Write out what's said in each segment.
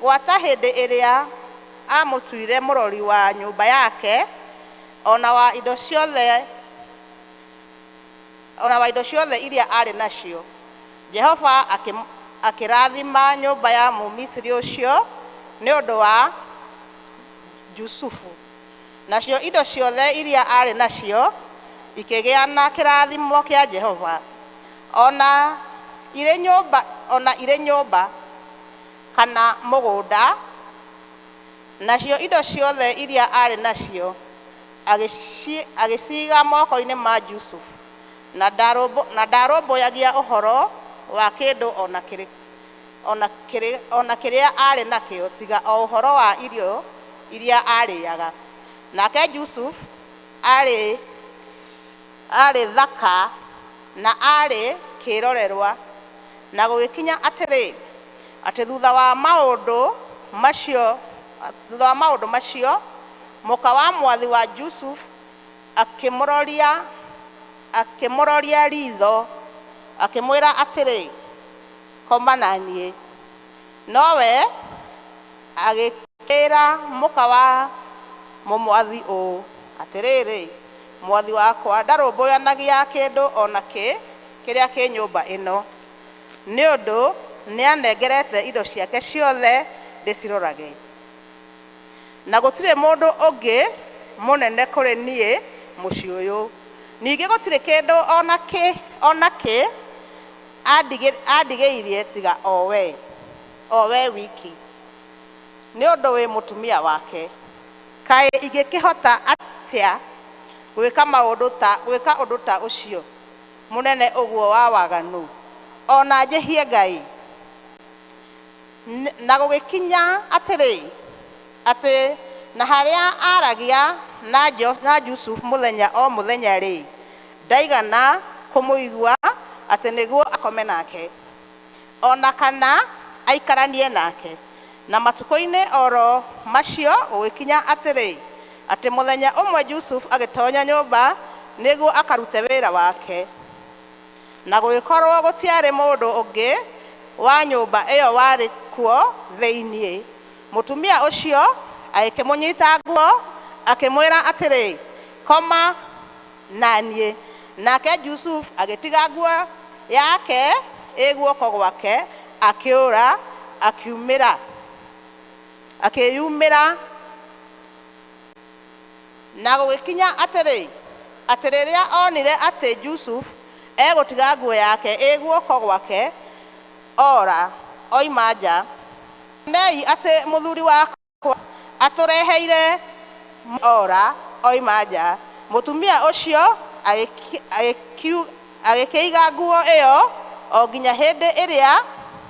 Gwata hĩndĩ ĩrĩa aamũtuire mũrori wa nyũmba yake, o na wa indo ciothe, o na wa indo ciothe iria arĩ nacio. Jehova akĩrathima nyũmba ya Mũmisiri ũcio nĩ ũndũ wa Jusufu. Nacio indo ciothe iria arĩ nacio ikĩgĩa na kĩrathimo kĩa Jehova, o na irĩ nyũmba, o na irĩ nyũmba kana mũgũnda. Nacio indo ciothe iria arĩ nacio agĩciiga moko-inĩ ma Jusufu, na ndarũmbũyagia ũhoro wa kĩndũ o na kĩrĩa arĩ nakĩo tiga o ũhoro wa irio iria arĩaga. Nake Jusuf arĩ thaka na arĩ kĩrorerwa. Na gũgĩkinya atĩrĩ, atĩ thutha wa maũndũ macio, mũka wa mwathi wa Jusuf akĩmũroria riitho, akĩmwĩra atĩrĩ, "Koma na niĩ." Nowe agĩkĩĩra mũka wa mũmwathi ũũ, "Atĩrĩrĩ, mwathi wakwa ndarũmbũyanagia kĩndũ o na kĩ kĩrĩa kĩ nyũmba ĩno, nĩ ũndũ nĩanengerete indo ciake ciothe ndĩcirorage. Na gũtirĩ mũndũ ũngĩ mũnene kũrĩ niĩ mũciĩ ũyũ. Ningĩ gũtirĩ kĩndũ o na kĩ andigĩirie tiga o we wiki, nĩ ũndũ wĩ mũtumia wake. Kaĩ ingĩkĩhota atĩa gwĩka ũndũ ta ũcio mũnene ũguo wa waganu, o na njĩhie Ngai?" Na gũgĩkinya atĩrĩ, atĩ na harĩa aaragia na Jusuf mũthenya o mũthenya-rĩ, ndaigana kũmũigua atĩ nĩguo akome nake, o na kana aikaranie nake. Na matukũ-inĩ oro macio gũgĩkinya atĩrĩ, atĩ mũthenya ũmwe Jusuf agĩtonya nyũmba nĩguo akarute wĩra wake, na gũgĩkorwo gũtiarĩ mũndũ ũngĩ wa nyũmba ĩyo warĩ kuo thĩinĩ. Mũtumia ũcio agĩkĩmũnyita nguo, akĩmwĩra atĩrĩ, "Koma na niĩ." Nake Jusuf agĩtiga nguo yake ĩ guoko gwake, akĩũra, akĩyumĩra. Na gũgĩkinya atĩrĩ, atĩ rĩrĩa onire atĩ Jusuf egũtiga nguo yake ĩ guoko gwake, ora oima nja, onei atĩ mũthuri wakwa atũreheire ora oima nja. Mũtumia ũcio agĩkĩiga nguo ĩyo o nginya hĩndĩ ĩrĩa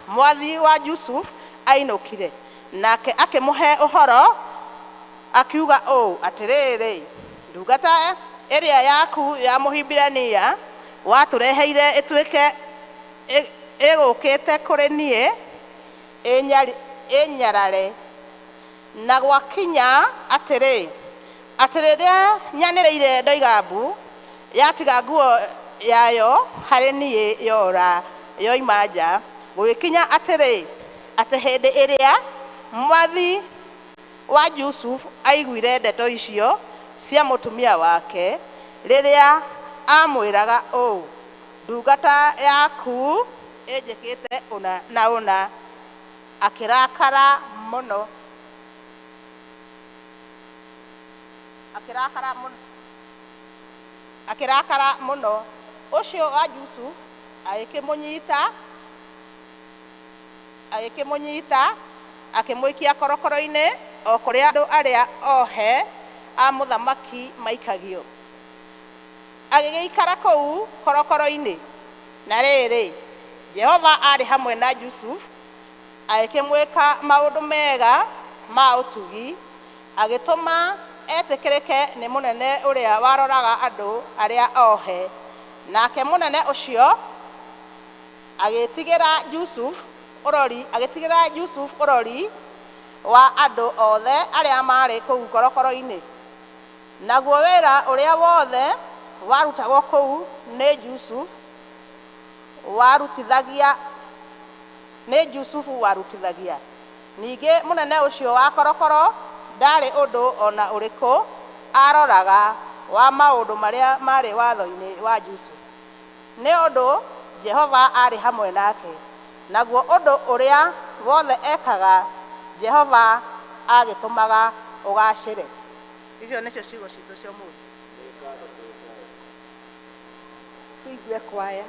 mwathi wa Jusuf ainũkire. Nake akĩmũhe ũhoro, akiuga ũũ, "Atĩrĩrĩ, ndungata ĩrĩa yaku ya Mũhibirania watũreheire ĩtuĩke ĩgũkĩte kũrĩ niĩ ĩnyarare. Na gwakinya atĩrĩ, atĩ rĩrĩa nyanĩrĩire ndoiga mbu, yatiga nguo yayo harĩ niĩ, yora yoima nja." Gũgĩkinya atĩrĩ, atĩ hĩndĩ ĩrĩa mwathi wa Jusuf aiguire ndeto icio cia mũtumia wake rĩrĩa amwĩraga ũũ, "Ndungata yaku ĩnjĩkĩte ũna na ũna," akĩrakara mũno, akĩrakara mũno, akĩrakara mũno. Ũcio wa Jusuf agĩkĩmũnyita, akĩmũikia korokoro-inĩ, o kũrĩa andũ arĩa ohe a mũthamaki maikagio. Agĩgĩikara kũu korokoro-inĩ. Na rĩrĩ, Jehova aarĩ hamwe na Jusuf, agĩkĩmwĩka maũndũ mega ma ũtugi, agĩtũma etĩkĩrĩke nĩ mũnene ũrĩa waroraga andũ arĩa ohe. Nake mũnene ũcio agĩtigĩra Jusuf ũrori wa andũ othe arĩa maarĩ kũu korokoro-inĩ. Naguo wĩra ũrĩa wothe warutagwo kũu nĩ Jusufu warutithagia. Ningĩ mũnene ũcio wa korokoro ndarĩ ũndũ ona ũrĩkũ aroraga wa maũndũ marĩa maarĩ watho-inĩ wa Jusufu, nĩ ũndũ Jehova aarĩ hamwe nake, naguo ũndũ ũrĩa wothe ekaga Jehova agĩtũmaga ũgaacĩre. Icio nĩcio ciugo citũ cia ũmũthĩ. Tuigue kwaya.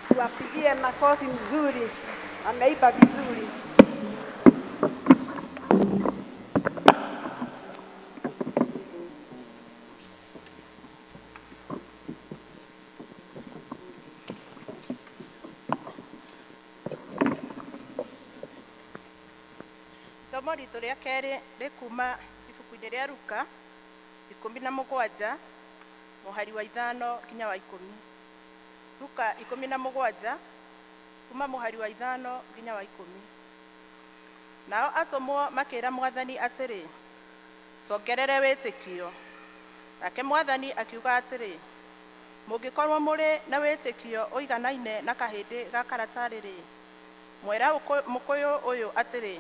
Tuwapigie makofi mzuri, ameiba vizuri. Ithomo ritũ rĩa kerĩ rĩkuma ibuku-inĩ rĩa Luka 17 mũhari wa 5 nginya wa 10. Luka 17 kuma mũhari wa 5 nginya wa 10. Nao atũmwo makĩra Mwathani atĩrĩ, tuongerere wĩtĩkio. Nake Mwathani akiuga atĩrĩ, mũngĩkorwo mũrĩ na wĩtĩkio ũiganaine na kahĩndĩ ga karatarĩ-rĩ, Mwĩra mũkũyũ ũyũ atĩrĩ,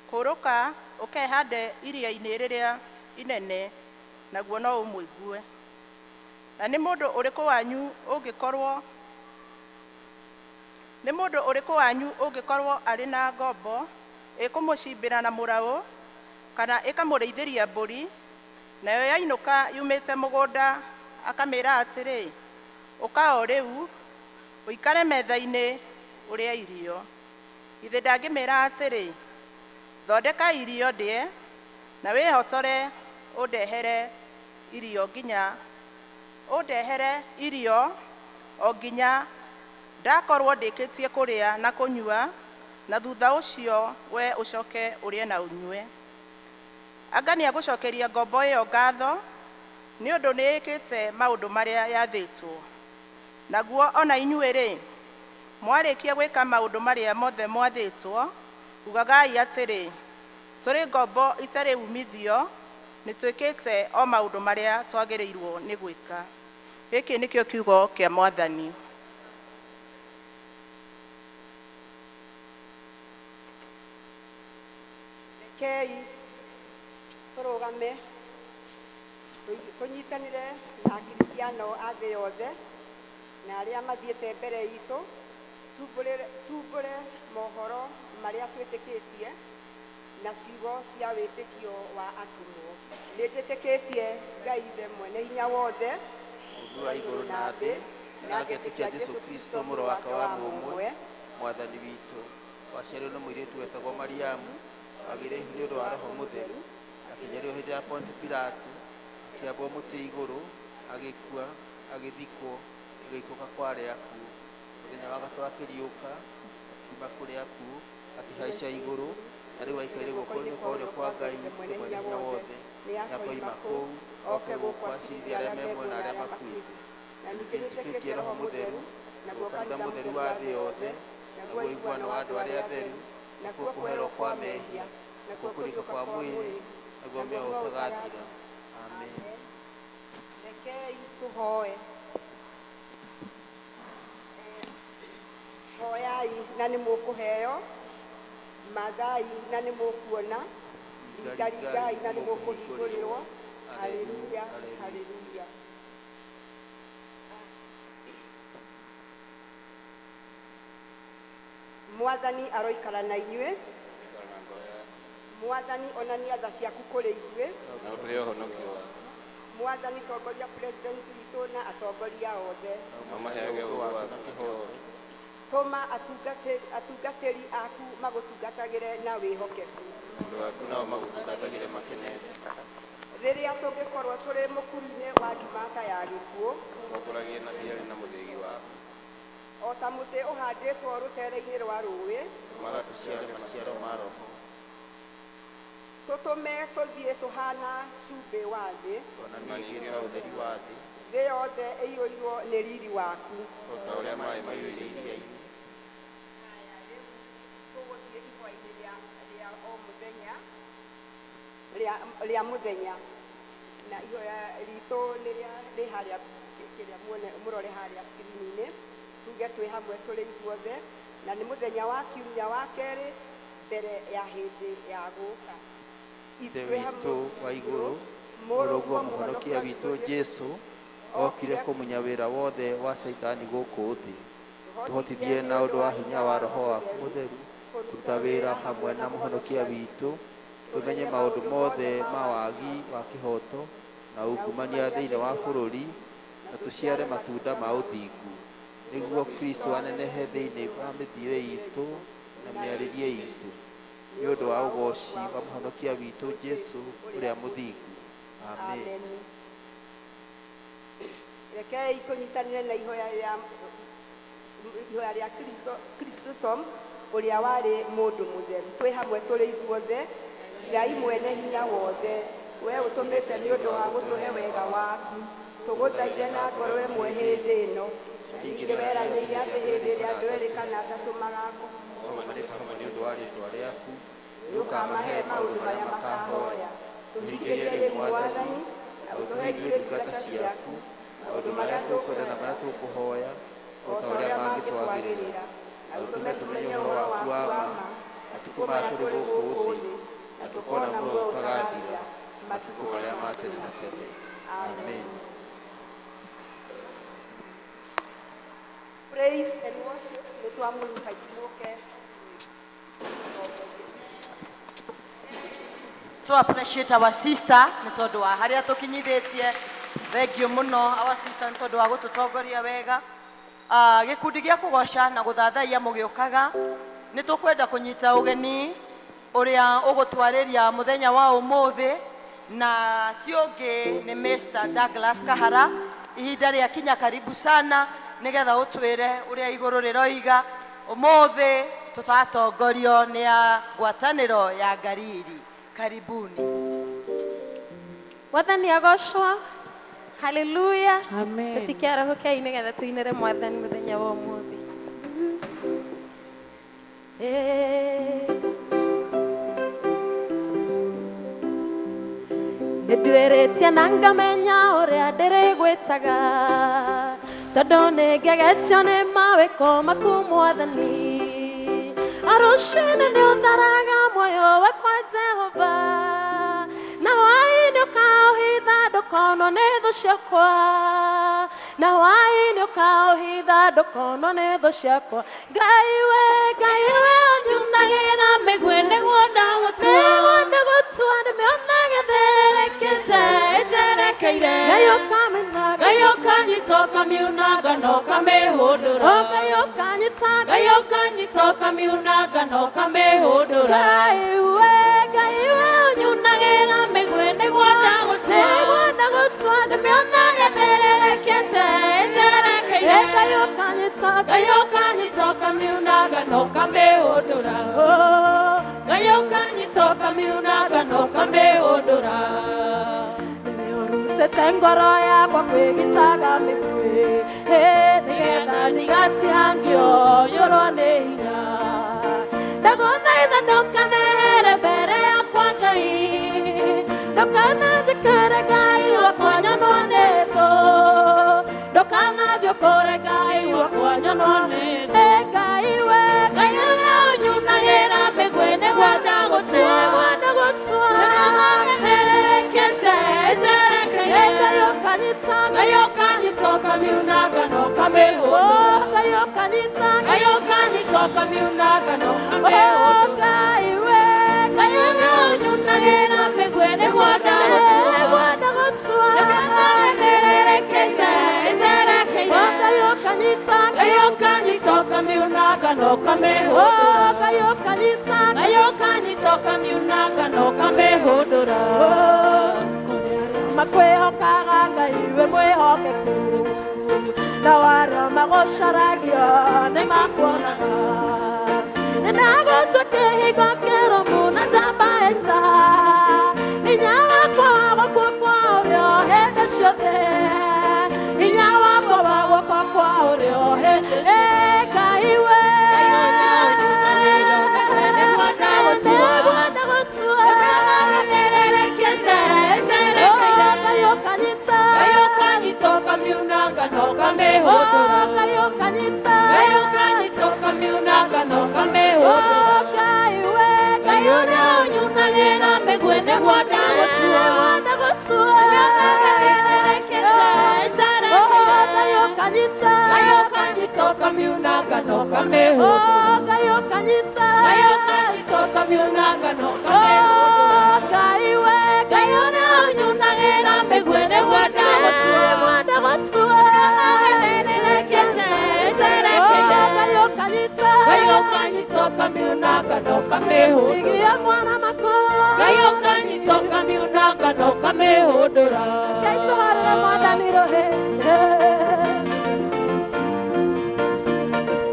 kũrũka ũkehande iria-inĩ rĩrĩa inene, naguo no ũmũigue. Na nĩ mũndũ ũrĩkũ wanyu ũngĩkorwo nĩ mũndũ ũrĩkũ wanyu ũngĩkorwo arĩ na ngombo ĩkũmũcimbĩra na mũraũ kana ĩkamũrĩithĩria mbũri, nayo yainũka yumĩte mũgũnda akamĩra atĩrĩ, ũka o rĩu ũikare metha-inĩ ũrĩe irio. Githĩ ndangĩmĩra atĩrĩ, thondeka irio ndĩe na wĩhotore ũndehere irio nginya ũndehere irio o nginya ndakorwo ndĩkĩtie kũrĩa na kũnyua, na thutha ũcio we ũcoke ũrĩe na ũnyue. Anga nĩagũcokeria ngombo ĩyo ngatho nĩ ũndũ nĩĩkĩte maũndũ marĩa yathĩtwo. Naguo ona inyuĩ-rĩ, mwarĩkia gwĩka maũndũ marĩa mothe mwathĩtwo, ugagai atĩrĩ, tũrĩ ngombo itarĩ umithio, nĩtwĩkĩte o maũndũ marĩa twagĩrĩirwo nĩ gwĩka. Gĩkĩ nĩkĩo kiugo kĩa Mwathani. Rekei tũrũgame tũnyitanĩre na Akristiano a thĩ yothe na arĩa mathiĩte mbere itũ, tumbũre mohoro marĩa twĩtĩkĩtie na ciugo cia wĩtĩkio wa atũmwo. Nĩ njĩtĩkĩtie Ngai Ithe mwene hinya wothe, Mũũmbi wa igũrũ na thĩ, na ngetĩkia Jesũ Kristo mũrũ wake wa mũmwe, Mwathani witũ, waciarirwo nĩ mũirĩtu wetagwo Mariamu, wagĩire ihu nĩ ũndũ wa Roho Mũtheru, akĩnyarirwo hĩndĩ ya Pontio Pilato, akĩambwo mũtĩ igũrũ, agĩkua, agĩthikwo, agĩikũrũka kwa arĩa akuũ. Mũthenya wa gatatũ akĩriũka, akiuma kũrĩ akuũ, akĩhaica igũrũ, na rĩu aikaire guoko-inĩ kwa ũrĩo kwa Ngai Ithe mwene hinya wothe, nĩakoima kũu oke gũkũ acirithie arĩa me muoyo na arĩa makuĩte. Na ningĩ nĩnjĩtĩkĩtie Roho Mũtheru, naguo kanitha mũtheru wa thĩ yothe, naguo ũiguano wa andũ arĩa atheru, nakuo kũherwo kwa mehia, nakuo kũriũka kwa mwĩrĩ, naguo muoyo ũtagathira. Amen. Rekei tũhoe. Hoyai na nĩ mũkũheo, mathai na nĩ mũkuona, ringaringai na nĩ mũkũhingũrĩrwo. Haleluya, haleluya. Mwathani aroikara na inyuĩ. Mwathani onania tha ciaku kũrĩ ithuĩ. Na ũtũhe ũhonokio waku. Mwathani tongoria president witũ na atongoria othe. Na ũmaheage ũũgĩ waku na kĩhooto. Tũma atungatĩri aku magũtungatagĩre na wĩhokeku. Andũ aku nao magũtungatagĩre makenete. Rĩrĩa tũngĩkorwo tũrĩ mũkuru-inĩ wa ndumata ya gĩkuũ, Tũtongoragie na hiarĩ na mũthĩgi waku. O ta mũtĩ ũhandĩtwo rũtere-inĩ rwa rũũĩ, Tũmaga tũciare maciaro ma Roho. Tũtũme tũthiĩ tũhana cumbĩ wa thĩ, Ona ningĩ ta ũtheri wa thĩ. Thĩ yothe ĩiyũirwo nĩ riri waku. O ta ũrĩa maaĩ maiyũire iria-inĩ. Haya, rĩu tũgũthiĩ ihoya-inĩ rĩa o mũthenya, rĩa mũthenya. Na ihoya ritũ nĩ rĩ harĩa, kĩrĩa muone, mũrore harĩa screen-inĩ. Tuge twĩ hamwe tũrĩ ithuothe, na nĩ mũthenya wa kiumia wa kerĩ mbere ya hĩndĩ ya gũka. Ithe witũ wa igũrũ, mũrũguo mũhonokia witũ Jesũ okire kũmunya wĩra wothe wa Caitani gũkũ thĩ. Tũhotithie na ũndũ wa hinya wa Roho waku Mũtheru kũruta wĩra hamwe na mũhonokia witũ, tũmenye maũndũ mothe ma wagi wa kĩhooto na ungumania thĩinĩ wa bũrũri, na tũciare matunda ma ũthingu, nĩguo Kristo anenehe thĩinĩ wa mĩthiĩre itũ na mĩarĩrie itũ, nĩ ũndũ wa ũgooci wa mũhonokia witũ Jesũ ũrĩa mũthingu. Amen. Rekei tũnyitanĩre na ihoya rĩa Chrysostom ũrĩa warĩ mũndũ mũtheru. Twĩ hamwe tũrĩ ithuothe. Ngai mwene hinya wothe, we ũtũmĩte nĩ ũndũ wa gũtũhe wega waku, tũgũthaithe na ngoro ĩmwe hĩndĩ ĩno. Ningĩ weranĩire atĩ hĩndĩ ĩrĩa andũ erĩ kana atatũ magakũhoya marĩ hamwe nĩ ũndũ wa rĩĩtwa rĩaku, nĩũkamahe maũndũ marĩa makahoya. Tũhingĩrie rĩu Mwathani, na ũtũhe ithuĩ ndungata ciaku maũndũ marĩa tũkwenda na marĩa tũkũhoya, o ta ũrĩa mangĩtwagĩrĩra, na ũtũme tũmenye ũhoro waku maya tũrĩ gũkũ thĩ na tũkona muoyo ũtagathira matukũ marĩa ma tene na tene. Amen. Praise and worship nĩ twamũinvite mũke. To appreciate our sister nĩ tondũ wa harĩa tũkinyithĩtie. Thank you mũno our sister nĩ tondũ wa gũtũtongoria wega. Gĩkundi gĩa kũgoca na gũthathaiya mũgĩũkaga nĩ tũkwenda kũnyita ũgeni ũrĩa ũgũtwarĩria mũthenya wa ũmũthĩ na ti ũngĩ nĩ Mr. Douglas Kahara. Ihinda rĩa kinya karibu sana nĩgetha ũtwĩre ũrĩa igũrũ rĩroiga. Ũmũthĩ tũtatongorio nĩ a ngwatanĩro ya Ngariri. Karibuni. Mwathani agocwo. Haleluya. Amen. Tũtikiarahũkei nĩgetha tũinĩre Mwathani mũthenya wa ũmũthĩ. Nĩnduĩrĩtie na ngamenya ũrĩa ndĩrĩgwĩtaga tondũ nĩngegetio nĩ mawĩko maku Mwathani. Rũciinĩ nĩũtharaga muoyo wakwa Jehova, na hwaĩ-inĩ ũkaũhitha ndũkonwo nĩ thũ ciakwa, na hwaĩ-inĩ ũkaũhitha ndũkonwo nĩ thũ ciakwa. Ngai we, Ngai we ũnyunagĩra mĩguĩ nĩguo ndagũtua, nĩguo ndagũtua, ndĩmĩonage thererekete ĩnjerekeire. Ngai ũkamenya, Ngai ũkanyita ũkamiunanga na ũkamĩhũndũra, Ngai ũkanyita, Ngai ũkanyita ũkamiunanga na ũkamĩhũndũra. Ngai we, Ngai we ũnyunagĩra mĩguĩ nĩguo ndagũtua, nĩguo ndagũtua, ndĩmĩonage thererekete ĩnjerekeire. Ngai ũkanyita, Ngai ũkanyita ũkamiunanga na ũkamĩhũndũra, Ngai ũkanyita ũkamiunanga na ũkamĩhũndũra. Ũrutĩte ngoro yakwa kwĩgitaga mĩguĩ, nĩgetha ndigatihangio njũrwo nĩ hinya. Ndagũthaitha ndũkanehere mbere yakwa Ngai, ndũkananjĩkĩre Ngai wakwa nyonwo nĩ thũ, ndũkanathiĩ ũkũre Ngai wakwa nyonwo nĩ thũ. Ngai we, Ngai ũrĩa ũnyunagĩra mĩguĩ nĩguo ndagũtua, nĩguo ndagũtua, nĩthererekete ĩnjerekeire. Ngai ũkanyita, Ngai ũkanyita ũkamiunanga na ũkamĩhũndũra, Ngai ũkanyita, Ngai ũkanyita ũkamiunanga na ũkamĩhũndũra. Ngai we, Ngai ũrĩa ũnyunagĩra mĩguĩ nĩguo ndagũtua, nĩguo ndagũtua, nĩthererekete ĩnjerekeire. Ngai ũkanyita, Ngai ũkanyita ũkamiunanga na ũkamĩhũndũra, Ngai ũkanyita, Ngai ũkanyita ũkamiunanga na ũkamĩhũndũra. Makwĩhokaga Ngai wĩ mwĩhokeku, na arĩa magũcaragia nĩmakuonaga. Nĩndagũtua kĩhingo kĩrũmu na njamba ita, hinya wakwa wa guoko kwa ũrĩo hĩndĩ ciothe, hinya wakwa wa guoko kwa ũrĩo hĩndĩ ciothe. Ngai we, nĩguo ndagũtua, Ngai ũkanyita, Ngai ũkanyita ũkamiunanga na ũkamĩhũndũra, Ngai ũkanyita, Ngai ũkanyita ũkamiunanga na ũkamĩhũndũra. Ngai we, Ngai ũrĩa ũnyunagĩra mĩguĩ nĩguo ndagũtua, nĩguo ndagũtua, nĩthererekete ĩnjerekeire. Ngai ũkanyita, Ngai ũkanyita ũkamiunanga na ũkamĩhũndũra, Ngai ũkanyita, Ngai ũkanyita ũkamiunanga na ũkamĩhũndũra. Ngai we, Ngai ũrĩa ũnyunagĩra mĩguĩ nĩguo ndagũtua, nĩguo ndagũtua, nĩthererekete ĩnjerekeire. Ngai ũkanyita, Ngai ũkanyita ũkamiunanga na ũkamĩhũndũra. Igia mwana makwa, Ngai ũkanyita ũkamiunanga na ũkamĩhũndũra. Ngai tũhorere Mwathani rũhĩ,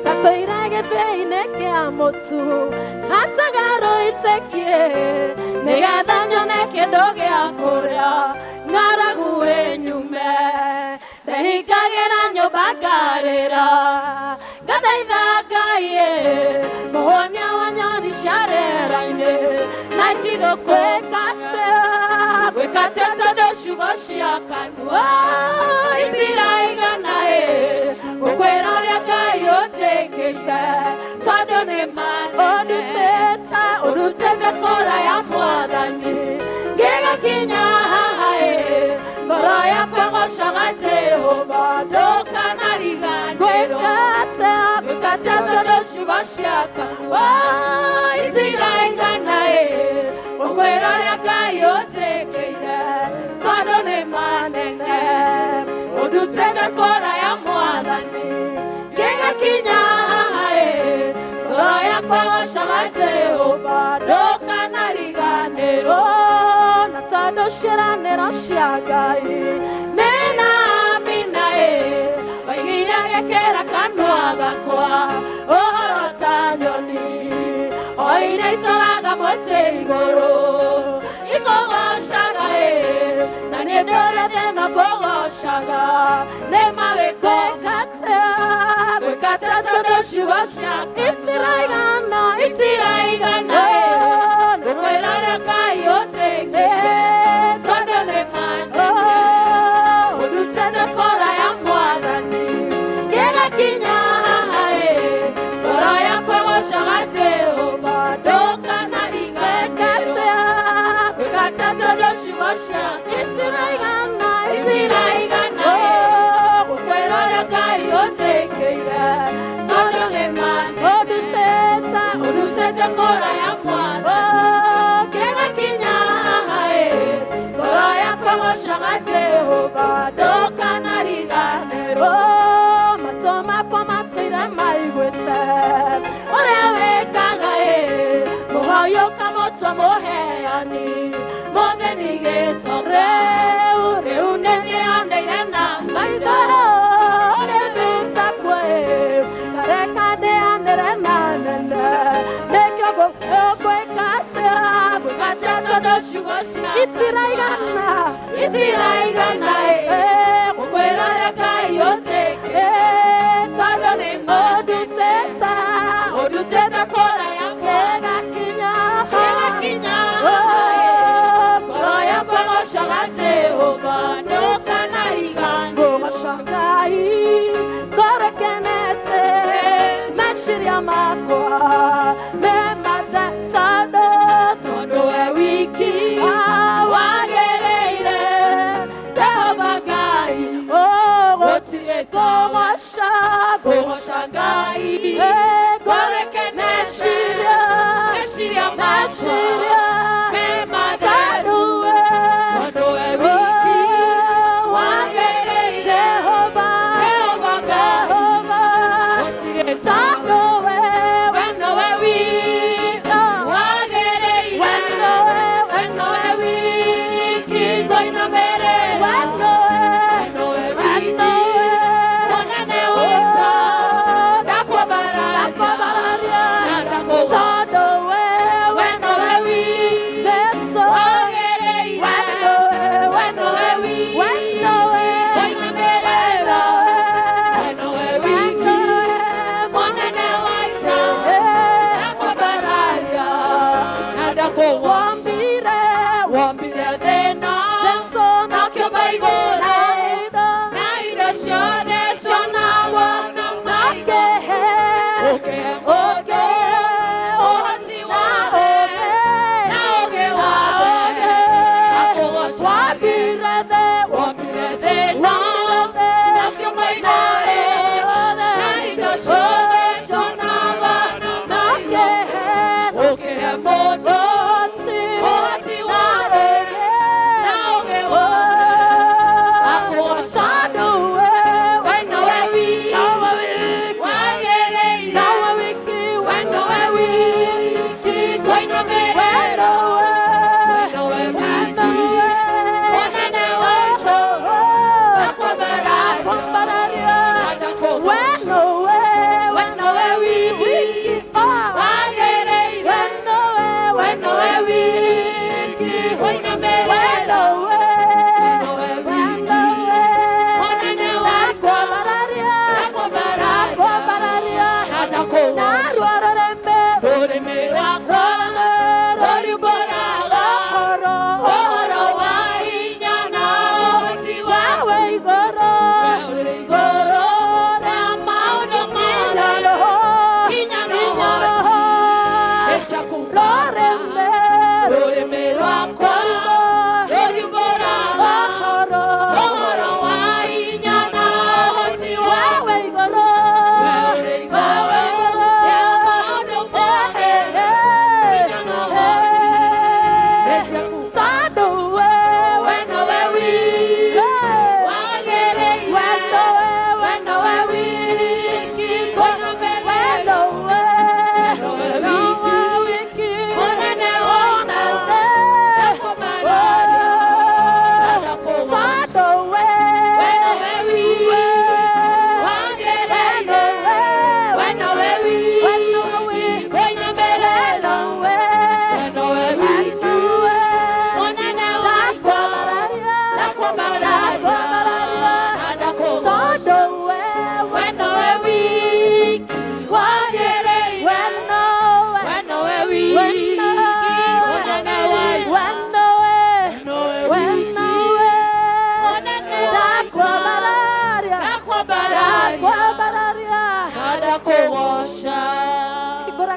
ndatũire gĩthĩi-inĩ kĩa mũtu hataga rũitĩkie, nĩgetha nyone kĩndũ gĩa kũrĩa ng'aragu ĩnyume. Ndehingagĩra nyũmba ngarĩra, ngathaitha Ngai mũhonia wa nyoni cia rĩera-inĩ, na itirũ gwĩka atĩa tondũ ciugo cia kanua itiraigana gũkwĩra ũrĩa Ngai ũnjĩkĩte, tondũ nĩ manene. Ũrutĩte kũraya Mwathani ngĩgakinya haha ĩ ngoro yakwa ĩgocaga Jehova ndũkanariganĩrwo gwĩka atĩa tondũ ciugo ciakwa itiraigana ĩ gũkwĩra ũrĩa Ngai ũnjĩkĩire tondũ nĩ manene ũndutĩte kũraya Mwathani ngĩgakinya haha ĩ ngoro yakwa ĩgocaga Jehova ndũkanariganĩrwo na tondũ ciĩranĩro cia Ngai nĩ na amina ĩ oigire gĩkĩra kanua gakwa ũhoro ta nyoni o iria itũraga mũtĩ igũrũ ikũgocaga ĩ na niĩ ndũre thĩna ngũgocaga nĩ mawĩko gwĩka atĩa tondũ ciugo ciakwa itiraigana itiraigana ĩ ngũkwĩra ũrĩa Ngai ũnjĩkĩire tondũ nĩ manene ũndutĩte kũraya Mwathani ngĩgakinya haha ĩ ngoro yakwa ĩgocaga Jehova ndũkanariganĩrwo gwĩka atĩa tondũ ciugo ciakwa itiraigana itiraigana ĩ gũkwĩra ũrĩa Ngai ũnjĩkĩire tondũ nĩ manene ũndutĩte kũraya Mwathani ngĩgakinya haha ĩ ngoro yakwa ĩgocaga Jehova ndũkanariganĩrwo matũ makwa matũire maiguĩte ũrĩa wĩkaga ĩ mũhoyo ũkamũtua mũheani mũthĩni gĩtore rĩu nĩndĩoneire na maitho ũrĩa wĩtagwo ĩ ngareka ndĩanĩre na nene nĩkĩo gwĩka atĩa gwĩka atĩa tondũ ciugo ciakwa itiraigana itiraigana ĩ gũkwĩra ũrĩa Ngai ũnjĩkĩire tondũ nĩ ũndutĩte ũndutĩte kũraya ngĩgakinya ngĩgakinya ngoro yakwa ĩgocaga Jehova ndũkanariganĩrwo ngũgoca Ngai ngoro ĩkenete meciria makwa me mathe tondũ tondũ we wiki wagĩrĩire Jehova Ngai gũtirĩ kũgoca ngũgoca Ngai ngoro ĩkenete meciria makwa me matheru tondũ we wiki wagĩrĩire Jehova Jehova Jehova gũtirĩ tondũ we we nowe wiki wagĩrĩire we nowe we nowe wiki ngũinamĩrĩra we nowe nowe wiki mũnene witũ ndakwambararia na ndakũgoca tondũ we we nowe wiki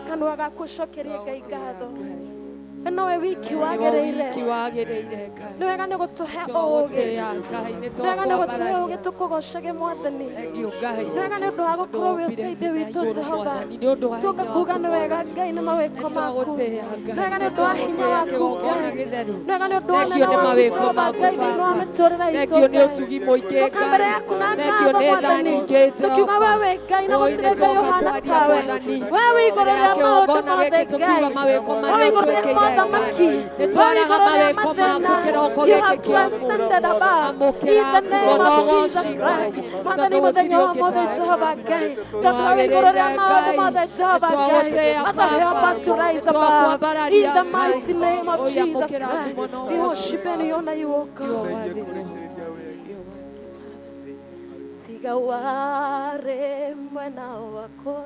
Kanua gaku ũcokerie Ngai ngatho. Nowe wiki wagĩrĩire. Nĩ wega nĩ gũtũhe ũũgĩ. Nĩ wega nĩ gũtũhe ũũgĩ tũkũgocage Mwathani. Nĩ wega nĩ ũndũ wa gũkorwo wĩ ũteithio witũ Jehova. Tũka kuga nĩ wega Ngai nĩ mawĩko maku. Nĩ wega nĩ ũndũ wa hinya waku Ngai. Nĩ wega nĩ ũndũ wa ũnene waku Jehova Ngai thĩinĩ wa mĩtũrĩre itũ Ngai. Tũka mbere yaku na ngatho Mwathani. Tũkiuga we wĩ Ngai na gũtirĩ Ngai ũhana tawe. We wĩ igũrũ rĩa maũndũ mothe Ngai. We wĩ igũrũ rĩa mothamaki. You have transcended above. In the name of Jesus Christ. Mwathani mũthenya wa ũmũthĩ Jehova Ngai. Tondũ wĩ igũrũ rĩa maũndũ mothe Jehova Ngai. Father, help us to rise above. In the mighty name of Jesus Christ. We worship and we honor you, O God. Tiga ware mwena wakwa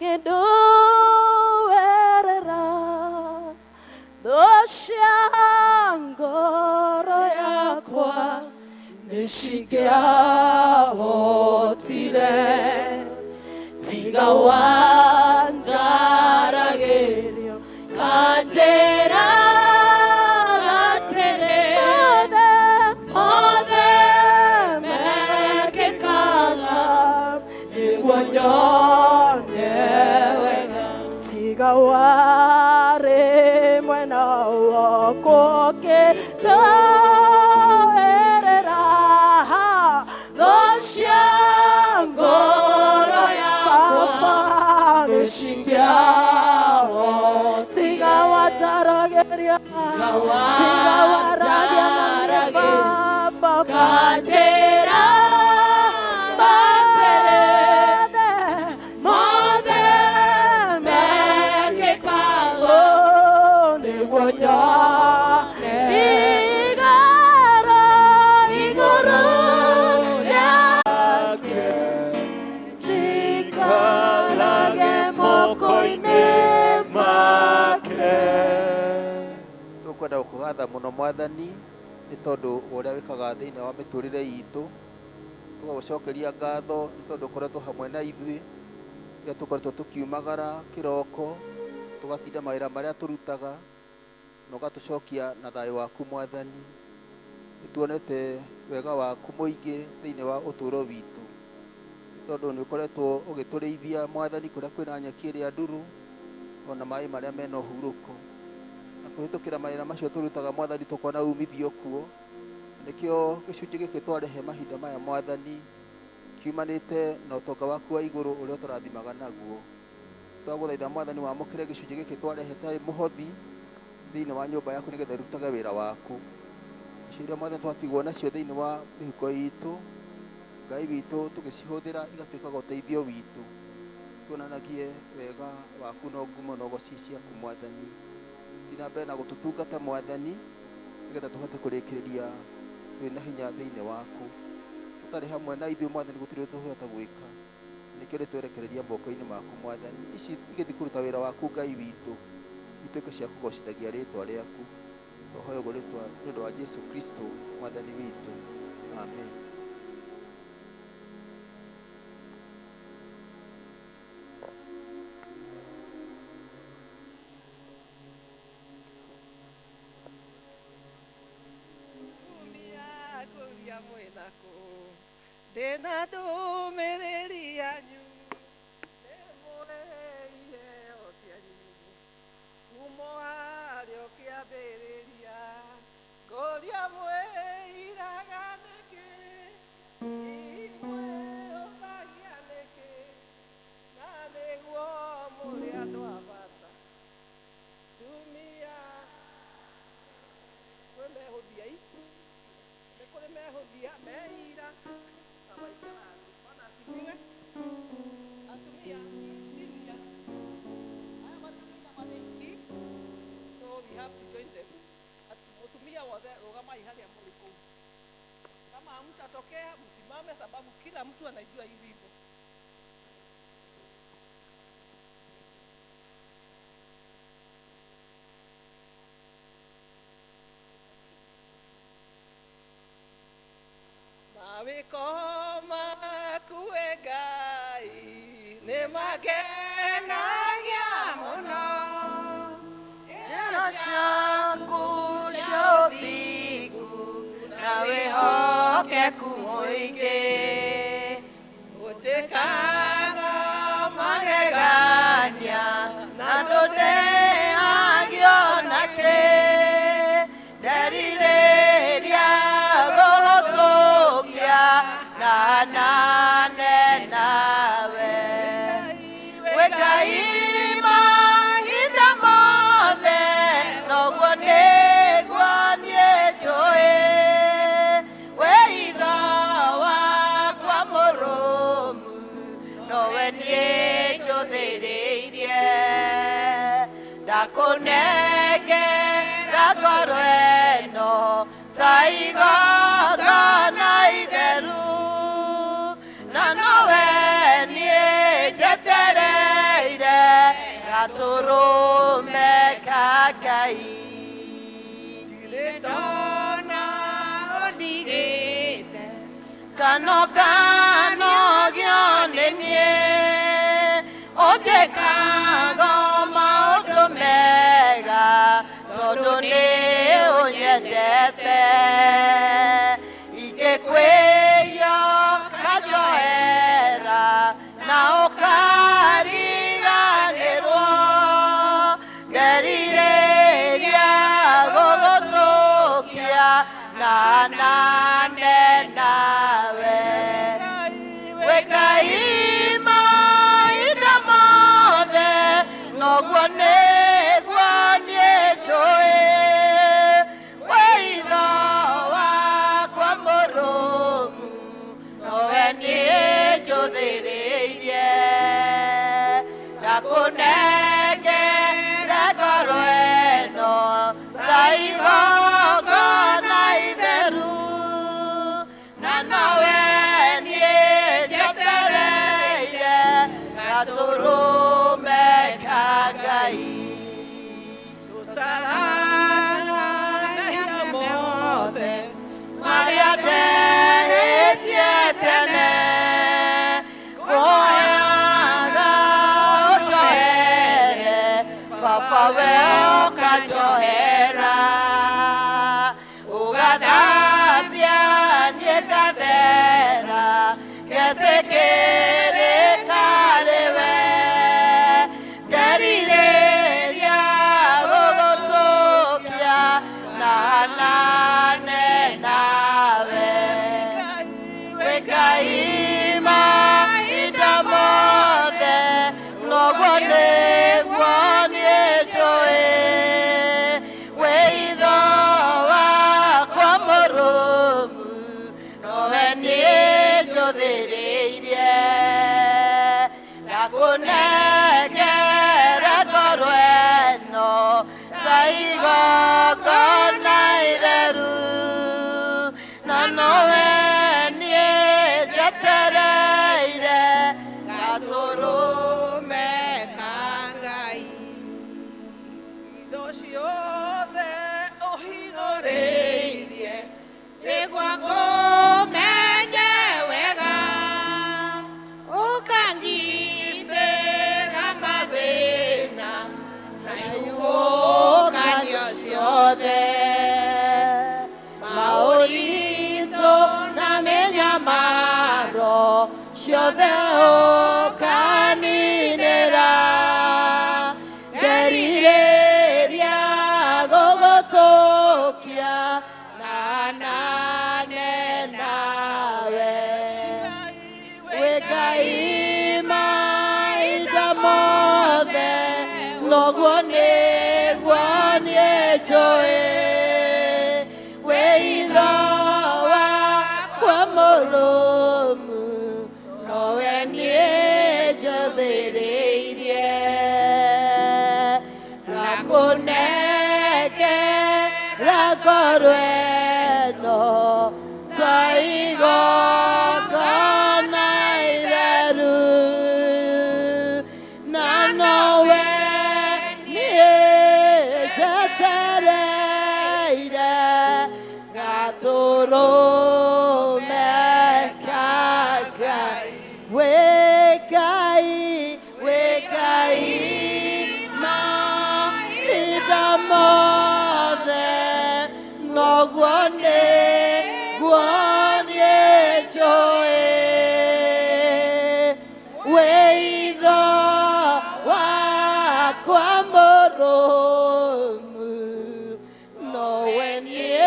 kĩndũwerera thũ cia ngoro yakwa nĩcingĩahotire. Tiga wanjaragĩrio kanjĩra atĩrĩ othe mekĩkaga nĩguo nyone wega. Tiga warĩ mwena wakwa kĩndũerera thũ cia ngoro yakwa nĩcingĩahotire. Tiga wanjaragĩria, tiga waragia na Baba kanjĩra atĩrĩ mothe mekĩkaga nĩguo nyone igũrũ igũrũ rĩake njikarage moko-inĩ make. Tũkwenda gũkũgatha mũno Mwathani nĩ tondũ ũrĩa wĩkaga thĩinĩ wa mĩtũrĩre itũ. Tũgagũcokeria ngatho nĩ tondũ ũkoretwo hamwe na ithuĩ rĩrĩa tũkoretwo tũkiumagara kĩroko tũgatinda mawĩra marĩa tũrutaga na ũgatũcokia na thayũ waku Mwathani. Nĩ tuonete wega waku mũingĩ thĩinĩ wa ũtũũro witũ nĩ tondũ nĩ ũkoretwo ũgĩtũrĩithia Mwathani kũrĩa kwĩna nyeki ĩrĩa nduru ona maĩ marĩa mena ũhurũko. Na kũhĩtũkĩra mawĩra macio tũrutaga Mwathani tũkona umithio kuo. Nĩkĩo gĩcunjĩ gĩkĩ twarehe mahinda maya Mwathani kiumanĩte na ũtonga waku wa igũrũ ũrĩa ũtũrathimaga naguo. Twagũthaitha Mwathani wamũkĩre gĩcunjĩ gĩkĩ twarehe ta mũhothi thĩinĩ wa nyũmba yaku nĩgetha ĩrutage wĩra waku. Icio iria Mwathani twatigwo nacio thĩinĩ wa mĩhuko itũ Ngai witũ tũgĩcihũthĩra igatuĩkaga ũteithio witũ. Tuonanagie wega waku na ngumo na ũgoci ciaku Mwathani. Thiĩ na mbere na gũtũtungata Mwathani nĩgetha tũhote kũrĩkĩrĩria twĩna hinya thĩinĩ waku. Ũtarĩ hamwe na ithuĩ Mwathani gũtirĩ ũndũ tũngĩhota gwĩka. Nĩkĩo nĩtwerekereria moko-inĩ maku Mwathani. Ici igĩthiĩ kũruta wĩra waku Ngai witũ ituĩke cia kũgocithagia rĩtwa rĩaku. Twahoya ũguo nĩ ũndũ wa Jesu Kristo Mwathani witũ. Amen. Ndĩna ndũmĩrĩri yanyu nĩmũhe iheo cianyu kuuma harĩo kĩambĩrĩria ngũria mwĩiraga nĩkĩ imwĩũthagia nĩkĩ na nĩguo mũrĩ andũ a bata tumia kwĩ mehũthia nĩ kũrĩ mehũthia meira. So we have to join them. Mutumia wothe rugamai harĩa mũrĩ kũu. Kama hamtatokea msimame, sababu kila mtu anajua hii wimbo. Mawĩko maku we Ngai nĩ magenagia. Ndakunengera ngoro ĩno ta igongona itheru, na nowe niĩ njetereire gatũrũme ka Ngai. Ndirĩ ndona ũndigĩte Kano kanogio nĩ niĩ, ũnjĩkaga maũndũ mega tondũ nĩ ũnyendete. Ingĩkwĩhia ũkanjohera na ũkariganĩrwo, ngerirĩria gũgũtũkia na nane nawe. Wĩ Ngai mahinda mothe, noguo nĩguo niĩ njũĩ, wĩ itho wakwa mũrũmu, nowe niĩ njũthĩrĩirie. Ndakũnengera ngoro ĩno ta igongona itheru, na nowe niĩ njetereire gatũrũme ka Ngai. Tũtarana mehia mothe marĩa ndehĩtie tene, ngũhoyaga ũnjohere, Baba we ũkanjohera, ũgathambia niĩ ngathera, ngetĩkĩrĩka rĩwe, nderirĩria gũgũtũkia na nane nawe. Wĩ Ngai mahinda mothe, noguo nĩguo niĩ njũĩ, wĩ itho wakwa mũrũmu, nowe niĩ njũthĩrĩirie. Ndakũnengera ngoro ĩno ta igongona itheru, na nowe niĩ njetereire gatũrũme ka Ngai. Indo ciothe ũhithũrĩirie nĩguo ngũmenye wega, ũkangitĩra mathĩna na ihuhũkanio ciothe, maũritũ na mĩnyamaro ciothe ũkaninĩra, nderirĩria gũgũtũkia na nane nawe. Wĩ Ngai mahinda mothe, noguo nĩguo niĩ njũĩ, wĩ itho wakwa mũrũmu, nowe niĩ njũthĩrĩirie. Ndakũnengera ngoro ĩno ta igongona itheru, na nowe niĩ njetereire gatũrũme ka Ngai. Wĩ Ngai, wĩ Ngai mahinda mothe, noguo nĩguo niĩ njũĩ, wĩ itho wakwa mũrũmu, nowe niĩ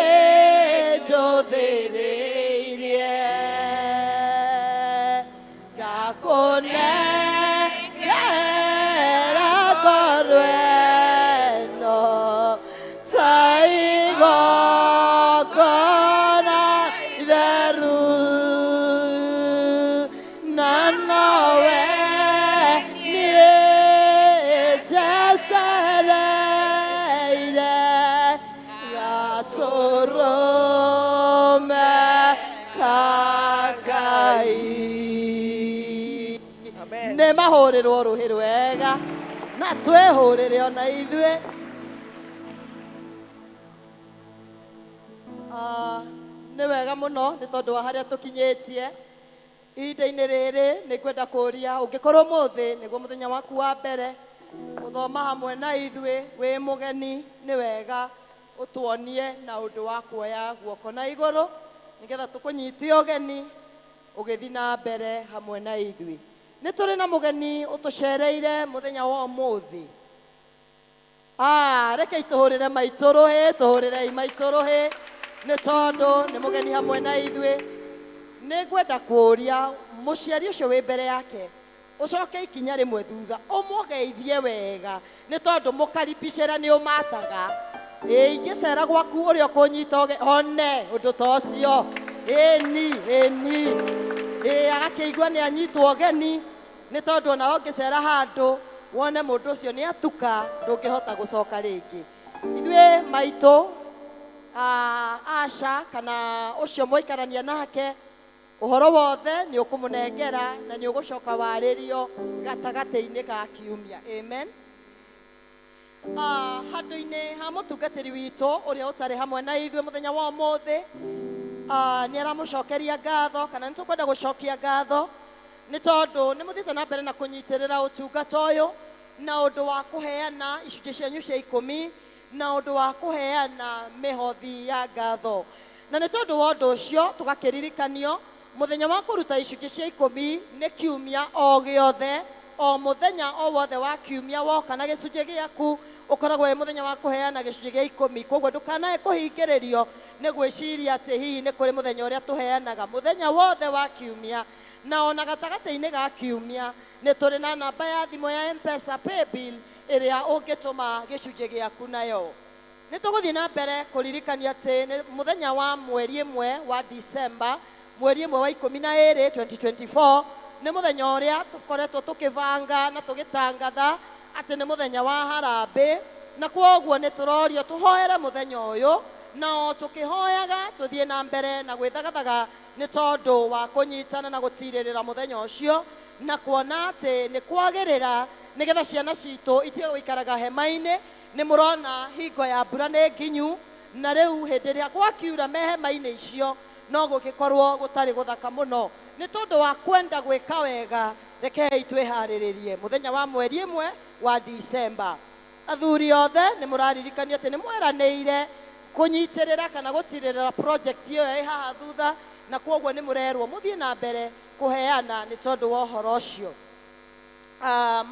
njũthĩrĩirie. Ndakũnengera ngoro ĩno ta igongona itheru, na nowe niĩ njetereire. Mahũrĩrwo rũhĩ rwega na twĩhũrĩre ona ithuĩ. Nĩ wega mũno nĩ tondũ wa harĩa tũkinyĩtie ihinda-inĩ rĩrĩ. Nĩ ngwenda kũũria ũngĩkorwo ũmũthĩ nĩguo mũthenya waku wa mbere gũthoma hamwe na ithuĩ wĩ mũgeni, nĩ wega ũtuonie na ũndũ wa kuoya guoko na igũrũ nĩgetha tũkũnyitie ũgeni ũgĩthiĩ na mbere hamwe na ithuĩ. Nĩ tũrĩ na mũgeni ũtũcereire mũthenya wa ũmũthĩ. Rekei tũhũrĩre maitũ rũhĩ, tũhũrĩrei maitũ rũhĩ nĩ tondũ nĩ mũgeni hamwe na ithuĩ. Nĩ ngwenda kũũria mũciari ũcio wĩ mbere yake ũcoke ikinya rĩmwe thutha ũmũgeithie wega nĩ tondũ mũkaribicĩra nĩ ũmataga. Ĩ ingĩcera gwaku ũrĩa ũkũnyita one ũndũ ta ũcio. Ĩni ĩni ĩ agakĩigua nĩ anyitwo ũgeni nĩ tondũ ona ũngĩcera handũ wone mũndũ ũcio nĩ atuka ndũngĩhota gũcoka rĩngĩ. Ithuĩ maitũ Asha kana ũcio mwaikarania nake ũhoro wothe nĩ ũkũmũnengera na nĩ ũgũcoka warĩrio gatagatĩ-inĩ ga kiumia. Amen. Handũ-inĩ ha mũtungatĩri witũ ũrĩa ũtarĩ hamwe na ithuĩ mũthenya wa ũmũthĩ, nĩ aramũcokeria ngatho kana nĩ tũkwenda gũcokia ngatho nĩ tondũ nĩ mũthiĩte na mbere na kũnyitĩrĩra ũtungata ũyũ na ũndũ wa kũheana icunjĩ cianyu cia ikũmi na ũndũ wa kũheana mĩhothi ya ngatho. Na nĩ tondũ wa ũndũ ũcio tũgakĩririkanio mũthenya wa kũruta icunjĩ cia ikũmi nĩ kiumia o gĩothe, o mũthenya o wothe wa kiumia woka na gĩcunjĩ gĩaku ũkoragwo wĩ mũthenya wa kũheana gĩcunjĩ gĩa ikũmi. Koguo ndũkanae kũhingĩrĩrio nĩ gwĩciria atĩ hihi nĩ kũrĩ mũthenya ũrĩa tũheanaga. Mũthenya wothe wa kiumia na ona gatagatĩ-inĩ ga kiumia nĩ tũrĩ na namba ya thimũ ya M-Pesa Paybill ĩrĩa ũngĩtũma gĩcunjĩ gĩaku nayo. Nĩ tũgũthiĩ na mbere kũririkania atĩ nĩ mũthenya wa mweri ĩmwe wa December, mweri ĩmwe wa 12 2024 nĩ mũthenya ũrĩa tũkoretwo tũkĩbanga na tũgĩtangatha atĩ nĩ mũthenya wa harambĩ, na kwoguo nĩ tũrorio tũhoere mũthenya ũyũ na o tũkĩhoyaga tũthiĩ na mbere na gwĩthagathaga nĩ tondũ wa kũnyitana na gũtirĩrĩra mũthenya ũcio na kuona atĩ nĩ kwagĩrĩra nĩgetha ciana citũ itige gũikaraga hema-inĩ. Nĩ mũrona hingo ya mbura nĩ nginyu na rĩu hĩndĩ ĩrĩa gwakiura me hema-inĩ icio no gũgĩkorwo gũtarĩ gũthaka mũno. Nĩ tondũ wa kwenda gwĩka wega, rekei twĩharĩrĩrie mũthenya wa mweri ĩmwe wa December. Athuri othe nĩ mũraririkanio atĩ nĩ mweranĩire kũnyitĩrĩra kana gũtirĩrĩra project ĩyo ĩ haha thutha, na kwoguo nĩ mũrerwo mũthiĩ na mbere kũheana nĩ tondũ wa ũhoro ũcio.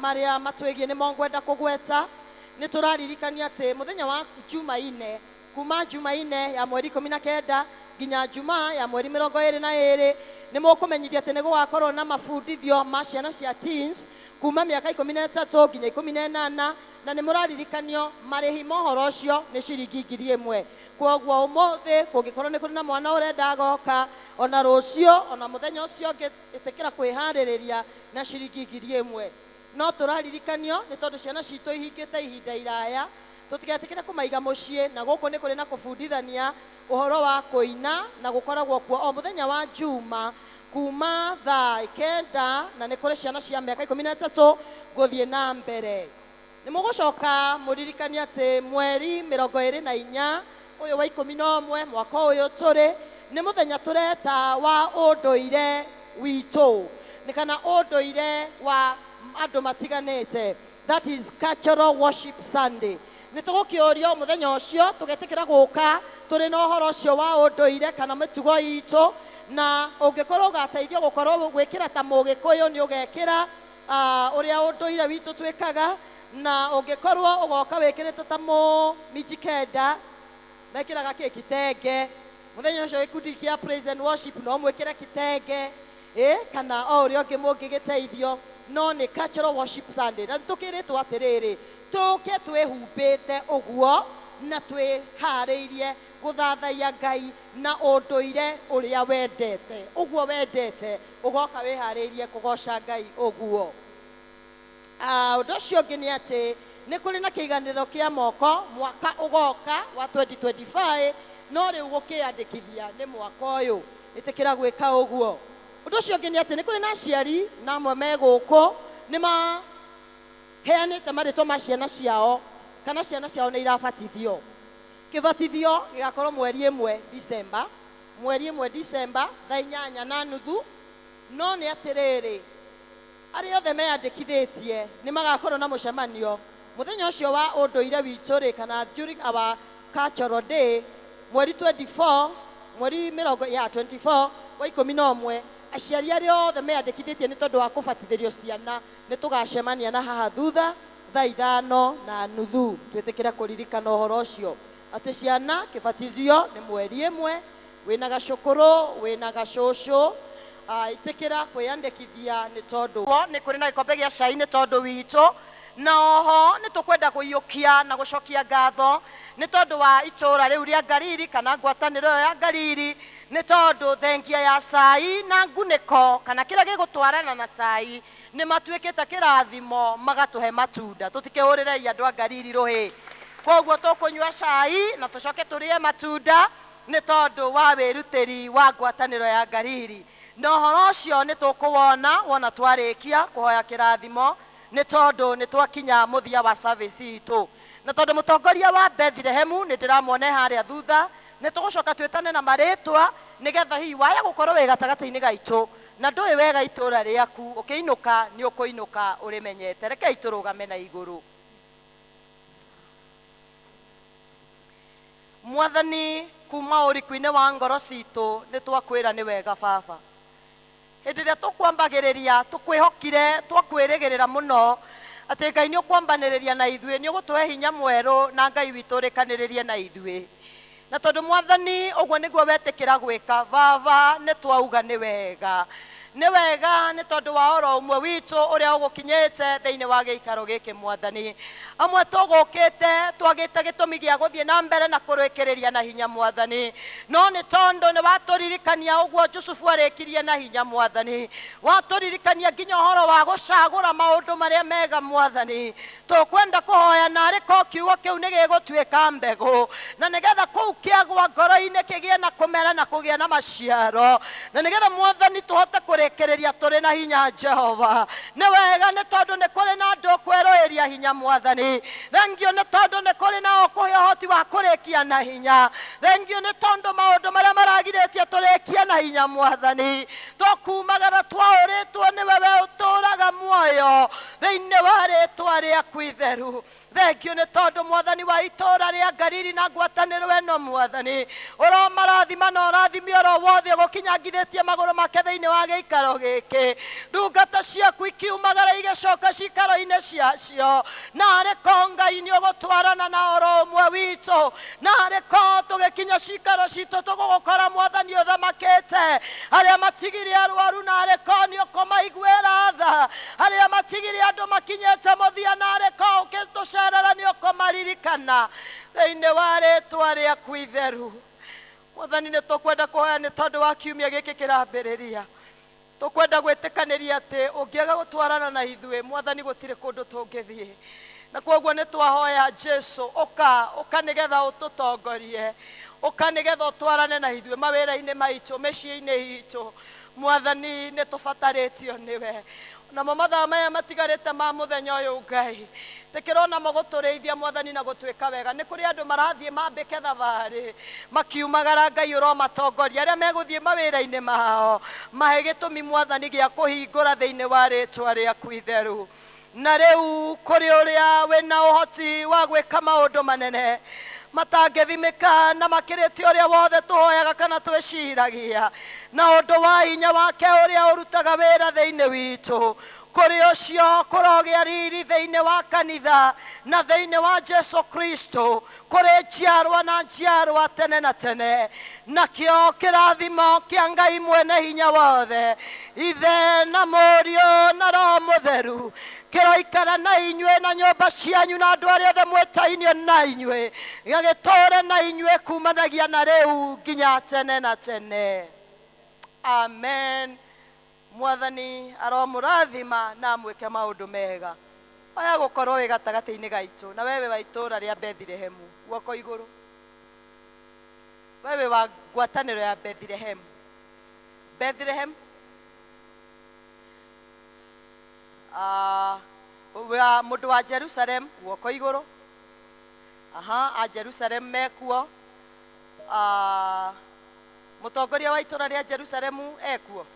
Marĩa matwĩgiĩ nĩmo ngwenda kũgweta. Nĩ tũraririkania atĩ mũthenya wa Jumaine, kuma Jumaine ya mweri 19 nginya Jumaa ya mweri 22 nĩ mũkũmenyithio atĩ nĩ gũgakorwo na mabundithio ma ciana cia teens kuma mĩaka 13 nginya 18, na nĩ mũraririkanio marĩhi ma ũhoro ũcio nĩ ciringi 1000. Kwoguo ũmũthĩ kũngĩkorwo nĩ kũrĩ na mwana ũrenda agoka, ona rũciũ ona mũthenya ũcio ũngĩ ĩtĩkĩra kwĩharĩrĩria na ciringi 1000. No tũraririkanio nĩ tondũ ciana citũ ihingĩte ihinda iraya, tũtigetĩkĩre kũmaiga mũciĩ, na gũkũ nĩ kũrĩ na kũbundithania ũhoro wa kũina na gũkoragwo kuo o mũthenya wa Juma kuma thaa 9, na nĩ kũrĩ ciana cia mĩaka 13 gũthiĩ na mbere. Nĩ mũgũcoka mũririkanie atĩ mweri 24 ũyũ wa 11 mwaka ũyũ tũrĩ nĩ mũthenya tũreta wa ũndũire witũ, nĩ kana ũndũire wa andũ matiganĩte, that is Cultural Worship Sunday. Nĩ tũgũkĩũrio mũthenya ũcio tũgetĩkĩra gũka tũrĩ na ũhoro ũcio wa ũndũire kana mĩtugo itũ, na ũngĩkorwo ũgateithio gũkorwo gwĩkĩra ta mũgĩkũyũ nĩ ũgekĩra ũrĩa ũndũire witũ twĩkaga, na ũngĩkorwo ũgoka wĩkĩrĩte ta mũmijikenda mekĩraga kĩ kitenge mũthenya ũcio gĩkundi kĩa praise and worship no mwĩkĩre kitenge kana o ũrĩa ũngĩ mũngĩgĩteithio, no nĩ Cultural Worship Sunday. Na tũkĩrĩtwo atĩrĩrĩ tũke twĩhumbĩte ũguo na twĩharĩirie gũthathaiya Ngai na ũndũire ũrĩa wendete, ũguo wendete ũgoka wĩharĩirie kũgoca Ngai ũguo. Ũndũ ũcio ũngĩ nĩ atĩ nĩ kũrĩ na kĩiganĩro kĩa moko mwaka ũgoka wa 2025, no rĩu gũkĩandĩkithia nĩ mwaka ũyũ, ĩtĩkĩra gwĩka ũguo. Ũndũ ũcio ũngĩ nĩ atĩ nĩ kũrĩ na aciari na amwe me gũkũ nĩ maheanĩte marĩtwa ma ciana ciao kana ciana ciao nĩ irabatithio. Kĩbatithio gĩgakorwo mweri 1 December, mweri 1 December thaa 8:30. No nĩ atĩrĩrĩ, arĩa othe meyandĩkithĩtie nĩ magakorwo na mũcemanio mũthenya ũcio wa ũndũire witũ rĩ, kana during our cultural day mweri 24, mweri mĩrongo ya 24 wa 11. Aciari arĩa othe meyandĩkithĩtie nĩ tondũ wa kũbatithĩrio ciana nĩ tũgacemania na haha thutha thaa 5:30. Twĩtĩkĩre kũririkana ũhoro ũcio atĩ ciana kĩbatithio nĩ mweri 1, wĩna gacũkũrũ wĩna gacũcũ, ĩtĩkĩra kwĩyandĩkithia nĩ tondũ nĩ kũrĩ na gĩkombe gĩa cai nĩ tondũ witũ. Na oho nĩ tũkwenda kũiyũkia na gũcokia ngatho nĩ tondũ wa itũũra rĩu rĩa Ngariri kana ngwatanĩro ĩyo ya Ngariri, nĩ tondũ thengia ya cai na ngunĩko kana kĩrĩa gĩgũtwarana na cai nĩ matuĩkĩte kĩrathimo magatũhe matunda. Tũtikĩhũrĩrei andũ a Ngariri rũhĩ. Koguo tũkũnyua cai na tũcoke tũrĩe matunda nĩ tondũ wa wĩrutĩri wa ngwatanĩro ya Ngariri. Na ũhoro ũcio nĩ tũkũwona wona twarĩkia kũhoya kĩrathimo nĩ tondũ nĩ twakinya mũthia wa service itũ. Na tondũ mũtongoria wa Bethlehemu nĩ ndĩramuona harĩa thutha, nĩ tũgũcoka twĩtane na marĩtwa nĩgetha hihi waya gũkorwo wĩ gatagatĩ-inĩ gaitũ na ndũĩ wega itũũra rĩaku, ũkĩinũka nĩ ũkũinũka ũrĩmenyete. Rekei tũrũgame na igũrũ. Mwathani, kuma ũriku-inĩ wa ngoro citũ nĩ twakwĩra nĩ wega baba. Hĩndĩ ĩrĩa tũkwambagĩrĩria tũkwĩhokire, twakwĩrĩgĩrĩra mũno atĩ Ngai nĩ ũkwambanĩrĩria na ithuĩ, nĩ ũgũtũhe hinya mwerũ na Ngai witũ ũrĩkanĩrĩrie na ithuĩ. Na tondũ Mwathani ũguo nĩguo wetĩkĩra gwĩka, baba nĩ twauga nĩ wega. Nĩ wega nĩ tondũ wa oro ũmwe witũ ũrĩa ũgũkinyĩte thĩinĩ wa gĩikaro gĩkĩ Mwathani. Amwe tũgũkĩte twagĩte gĩtũmi gĩa gũthiĩ na mbere na kũrĩkĩrĩria na hinya Mwathani, no nĩ tondũ nĩ watũririkania ũguo Jusufu arĩkirie na hinya Mwathani, watũririkania nginya ũhoro wa gũcagũra maũndũ marĩa mega Mwathani. Tũkwenda kũhoya narĩ ko kiugo kĩu nĩ gĩgũtuĩka mbegũ, na nĩgetha kũu kĩagwa ngoro-inĩ kĩgĩe na kũmera na kũgĩa na maciaro, na nĩgetha Mwathani tũhote kũrĩkĩrĩria tũrĩ na hinya Jehova. Nĩ wega nĩ tondũ nĩ kũrĩ na andũ kwerũhĩria hinya Mwathani. Thengio nĩ tondũ nĩ kũrĩ nao kũhe ũhoti wa kũrĩkia na hinya. Thengio nĩ tondũ maũndũ marĩa maragirĩtie tũrĩkie na hinya Mwathani. Tũkumagara twaũrĩtwo nĩwe we ũtũũraga muoyo thĩinĩ wa rĩtwa rĩaku itheru. Thengio nĩ tondũ Mwathani wa itũũra rĩa Ngariri na ngwatanĩro ĩno Mwathani, ũromarathima na ũrathime oro wothe ũgũkinyangithĩtie magũrũ make thĩinĩ wa gĩikaro gĩkĩ. Ndungata ciaku ikiumagara igĩcoka ciikaro-inĩ ciacio, narĩ ko Ngai nĩ ũgũtwarana na oro ũmwe witũ, narĩ ko tũgĩkinya ciikaro citũ tũgũgũkora Mwathani ũthamakĩte. Arĩa matigire arwaru, narĩ ko nĩ ũkũmaiguĩra tha. Arĩa matigire andũ makinyĩte mũthia, narĩ ko ũkĩtũcerera nĩ ũkũmaririkana thĩinĩ wa rĩtwa rĩaku itheru. Mwathani nĩ tũkwenda kũhoya nĩ tondũ wa kiumia gĩkĩ kĩrambĩrĩria. Tũkwenda gwĩtĩkanĩria atĩ ũngĩaga gũtwarana na ithuĩ Mwathani gũtirĩ kũndũ tũngĩthiĩ. Na kwoguo nĩ twahoya Jesu, ũka ũka nĩgetha ũtũtongorie, ũka nĩgetha ũtwarane na ithuĩ mawĩra-inĩ maitũ, mĩciĩ-inĩ itũ. Mwathani nĩ tũbatarĩtio nĩwe. Namo mathaa maya matigarĩte ma mũthenya ũyũ Ngai, tĩkĩrona mo gũtũrĩithia Mwathani na gũtuĩka wega. Nĩ kũrĩ andũ marathiĩ mambĩke thabarĩ makiumagara, Ngai ũromatongoria. Arĩa megũthiĩ mawĩra-inĩ mao mahe gĩtũmi Mwathani gĩa kũhingũra thĩinĩ wa rĩtwa rĩaku itheru. Na rĩu kũrĩ ũrĩa wĩna ũhoti wa gwĩka maũndũ manene matangĩthimĩka na makĩrĩte ũrĩa wothe tũhoyaga kana twĩciragia, na ũndũ wa hinya wake ũrĩa ũrutaga wĩra thĩinĩ witũ, kũrĩ ũcio kũrogĩa riri thĩinĩ wa kanitha na thĩinĩ wa Jesu Kristo, kũrĩ njiarwa na njiarwa tene na tene. Nakĩo kĩrathimo kĩa Ngai mwene hinya wothe, Ithe na Mũriũ na Roho Mũtheru, kĩroikara na inyuĩ na nyũmba cianyu na andũ arĩa othe mwĩtainio na inyuĩ, gĩgĩtũũre na inyuĩ kumanagia na rĩu nginya tene na tene. Amen. Mwathani aromũrathima na amwĩke maũndũ mega. Oya gũkorwo wĩ gatagatĩ-inĩ gaitũ, na wewe wa itũũra rĩa Bethlehemu, guoko igũrũ. Wewe wa ngwatanĩro ya Bethlehemu. Bethlehem. Wa mũndũ wa Jerusalem guoko igũrũ. Aha, a Jerusalem mekuo. Mũtongoria wa itũra rĩa Jerusalemu ekuo.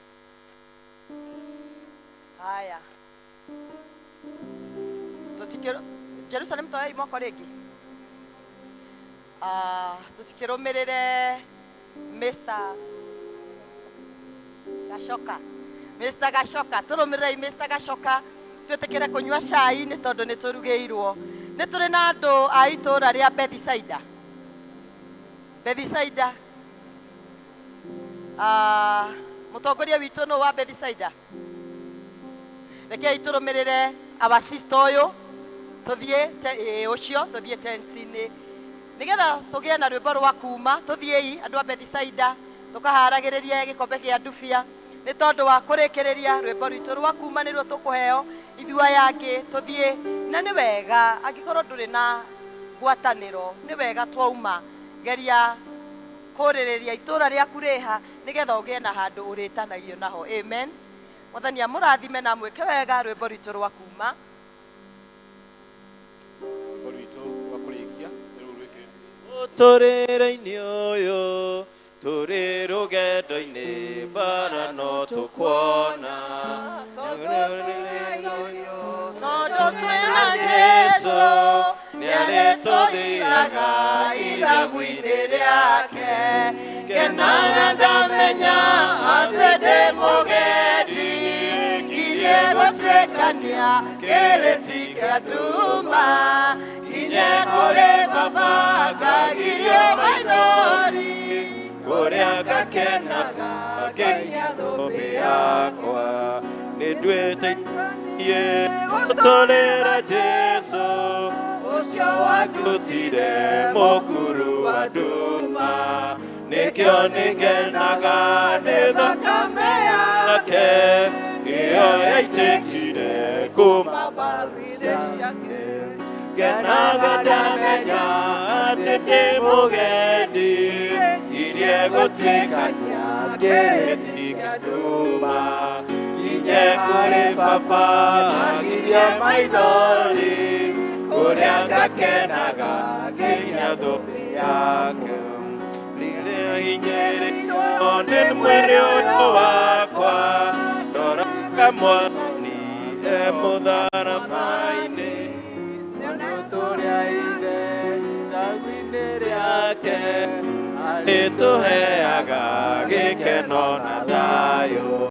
Haya, tũtikĩrũ Jerusalem toyai moko rĩngĩ. Tũtikĩrũmĩrĩre Mr. Gacoka. Mr. Gacoka, tũrũmĩrĩrei Mr. Gacoka, twĩtĩkĩre kũnyua cai nĩ tondũ nĩ tũrugĩirwo. Nĩ tũrĩ na andũ a itũra rĩa Bethisaida. Bethisaida. Mũtongoria witũ nũ wa Bethisaida? Rekei tũrũmĩrĩre our sister ũyũ, tũthiĩ ũcio, tũthiĩ tent-inĩ nĩgetha tũgĩe na rwĩmbo rwa kuma. Tũthiĩi andũ a Bethisaida, tũkaharagĩrĩrie gĩkombe kĩa ndubia nĩ tondũ wa kũrĩkĩrĩria rwĩmbo rwitũ rwa kuma nĩruo tũkũheo ithuĩ aya angĩ tũthiĩ. Na nĩ wega angĩkorwo ndũrĩ na ngwatanĩro, nĩ wega twauma geria kũrĩrĩria itũra rĩaku rĩha nĩgetha ũgĩe na handũ ũrĩtanagio naho. Amen. Mwathani amũrathime na amwĩke wega. Rwĩmbo rwitũ rwa kuma. Rwĩmbo rwitũ rwa kũrĩkia nĩ rũu rwĩkĩrĩtwo. Mũtũrĩre-inĩ ũyũ tũrĩ rũgendo-inĩ mbara no tũkuona, tondũ twĩna Jesũ nĩarĩtũthiaga ithagu-inĩ rĩake. Ngenaga ndamenya atĩ ndĩ mũgendi, ngirie gũtuĩkania kĩrĩti kĩa nduma, nginye kũrĩ Baba ngagirio maithori, kũrĩa ngakenaga ngĩinia thũmbĩ yakwa. Nĩ nduĩte gũtũrĩra Jesũ ũcio wandutire mũkuru wa nduma, nĩkĩo nĩngenaga nĩ thakame yake ĩyo yaitĩkire kuma mbaru-inĩ ciake. Ngenaga ndamenya atĩ ndĩ mũgendi, ngirie gũtuĩkania kĩrĩti kĩa nduma, nginye kũrĩ Baba ngirie maithori, kũrĩa ngakenaga ngĩinia thũmbĩ yake. Rĩrĩa hinyĩrĩirio nĩ mwĩrĩ ũyũ wakwa, ndoraga Mwathani e mũtharaba-inĩ, tũrĩa Ithe ithagu-inĩ rĩake arĩtũheaga gĩkeno na thayũ.